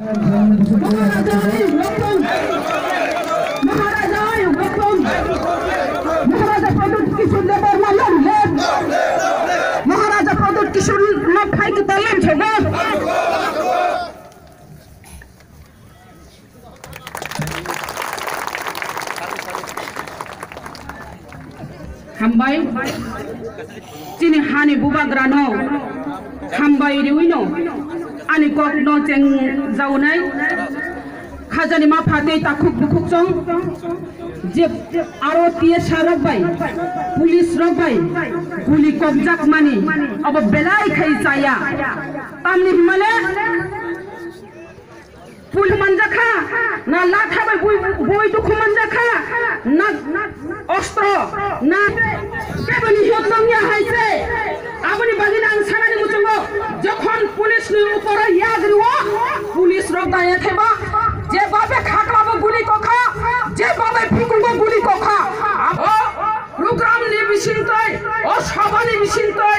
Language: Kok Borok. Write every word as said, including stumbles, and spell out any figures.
Maharaja, Maharaja, Maharaja Pradyut Kishore Debbarma long live! Maharaja Pradyut Kishore no phai kwtal lam sogo. Hambai, chini hani bubagrano hambai riwino ani kokno chengjaunai. Khajani mapha tei takhuk bukhuk chong je aro T S R rok bai, police rok bai guli kokjakmani abo belai khai chaya. Tamni himale Pul manjakha, na latha bai bui, bui dukhu manjakha, na ostro, na keboni hiyot nongya hai se. Aboni bagwi ang sanani muchungo, jokhon police ni uporo yagriwo, police rok daya theba, je babe khaklabo guli kokha, je babe phikungo guli kokha. Abo program ni bisingtwi, o sabha ni bisingtwi.